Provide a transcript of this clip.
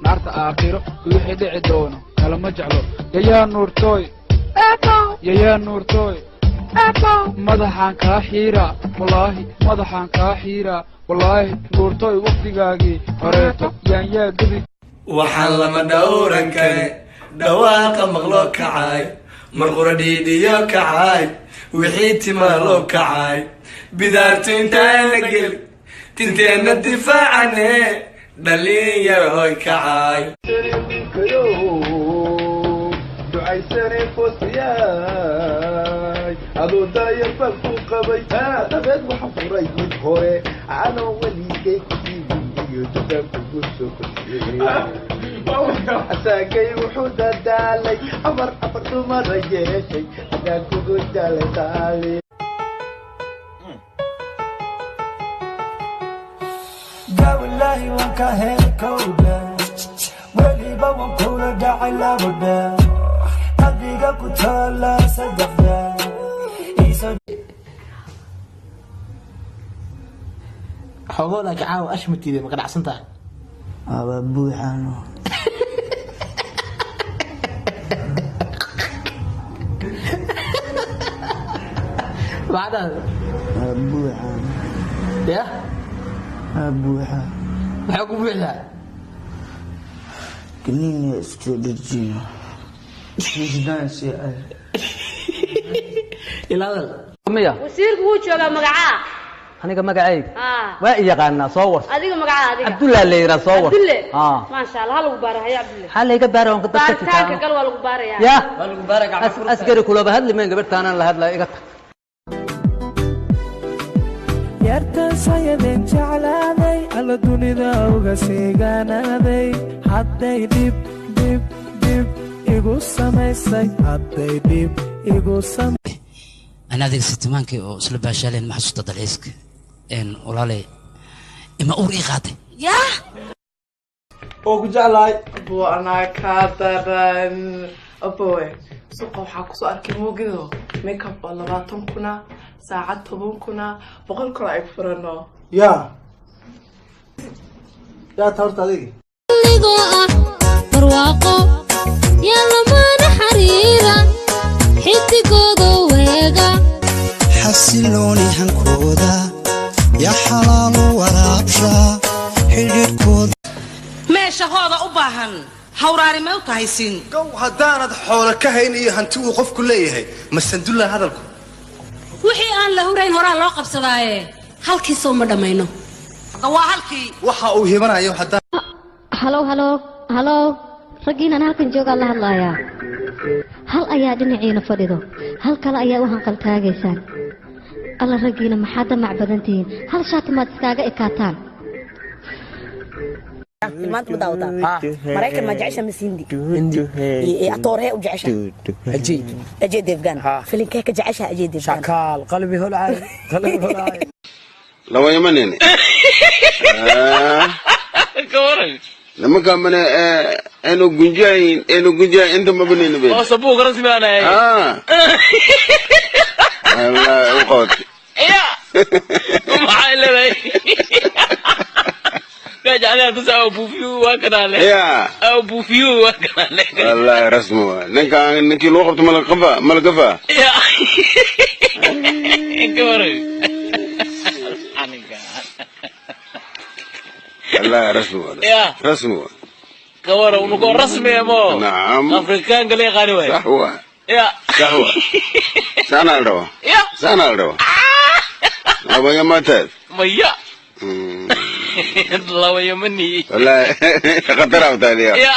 Naarta aakhiro wixii dhici doono kalama jeclo. Yayaa nuurtooy, yayaa nuurtooy, madaxaan kaa xiiraa, wallaahi madaxaan kaa xiiraa, wallaahi nuurtooy, waqtigaagii horeeto yaanyaa gebi. Waxaan lama dhowran kare dhawaaqa maqloo kacay, marqura dhiidhiyo kacay, wixii timaa loo kacay, bidaartu intaana geli, tinteenna difaacane, dhalin yar hoy kacay. Ducaysane foosiyay, adoo daayar baan ku qabay, dabeed waxa furay mid hore, anoo weligay ku diidin iyo dukaan kugu soo kordhiyey. Asaagay wuxuu dadaalay afar afar dumara yeeshay, haddaan kugu daalay qaali. Gawilaahi waan ka helay kowdha, weliba waan kula dhacay labadha, qalbiga ku taala saddexda iisoo. Xogoo laakiin caawa ashmatiide ma ka dhacsan tahay? Aba buuxaano. Maxaa dhahday? Waa buuxaano. Ya. Waa buuxa. Maxaa ku buuxdaa? Kaniiniya iska dhejino. Ilaadal. Miya? Wasiirku wuu joogaa. Magacaa? Aniga magacayga? Aa. Waa i yaqaanaa, soo war. Adiga magacaa adiga? Cabdullaa la yidhaa, soo war. Cabdulle? Aa. Maasha Allah, ha lagu baara. Haya Cabdulle. Maxaa layga baara? Waan dadka. Baaritaanka gal, waa lagu baarayaa. Ya askari kulaba hadli mayn, gabadhtaanaan la hadlaya, iga tag. Yartan sayadeen jeclaaday, alla dunida uga siigaanaaday, hadday dhib dhib dhib igu samaysay, hadday dhib igu sam. Ana adiga sitimaankii oo isla baashaaleen, ma xasuusta dalxiiska een walaalay ima uur ii qaatay? Yaa. Oo ku jeclahay. Abo, anaa kaa daran abowe. Suuqa waxaa kusoo arkay muugido makeup oo 20,000, saacad 10,000, 100,000 ay furano. Yaa yaa ta horta adiga? Adigoo ah barwaaqo yaa lamaana xariira, xidigooda weega. Xasilooni hankooda yaa xalaalu waraabsha xidhiidhkooda. Meesha hooda u baahan hawraari may u tahay siin. Gow haddaanad xoolo ka hayn iyo hanti uu qofku leeyahay, masandulla hadalku. Wixii aan la hurayn horaa loo qabsadaaye, halkiisoo ma dhammayno. Hadda waa halkii. Waxa uu hibanayo haddaan. Halow, halow, halow, raggiinaan halkan joogaa la hadlayaa. Hal ayaa dhinaciina fadhido, hal kale ayaa u hanqaltaagaysaan. Alla raggiina, maxaa damac badan tihiin? Hal shaati maad iskaaga ekaataan? Maanta ma daawataa? Maraykan ma jecesha mise Hindi? Hindi. Atoorhee u jecesha? Ajay. Ajay Devgan. Filinkee ka jecesha Ajay Devgan? Shakaal, qalbi holcaay, qalbi holcaay. Laba yamanene nimanka mane enu gunjayn, enu gunjayn inta mabanayno be. Oo sabuug rasmi aan ahay. Ah, wallahi u qabatay. Ya maxay leedahay gaaj aniga tusa au buufiyu waa kanaale. Ya. Au buufiyu waa kanaale. Wallahi rasmi waa ninkan, ninkii loo qabto malaqafa malagafa. Ya ka waran aniga? Wallahi rasmi waa. Ya. Rasmi waa. Ka waran unugo rasmi mo. Nacam. Afrikaanka la yaqaani waay. Sax waa. Ya. Sax waa, saanaa la rabaa. Ya. Saanaa la rabaa, laba yamataad. Maya, laba yamani. Wallahi khatar abtaadiya. Ya.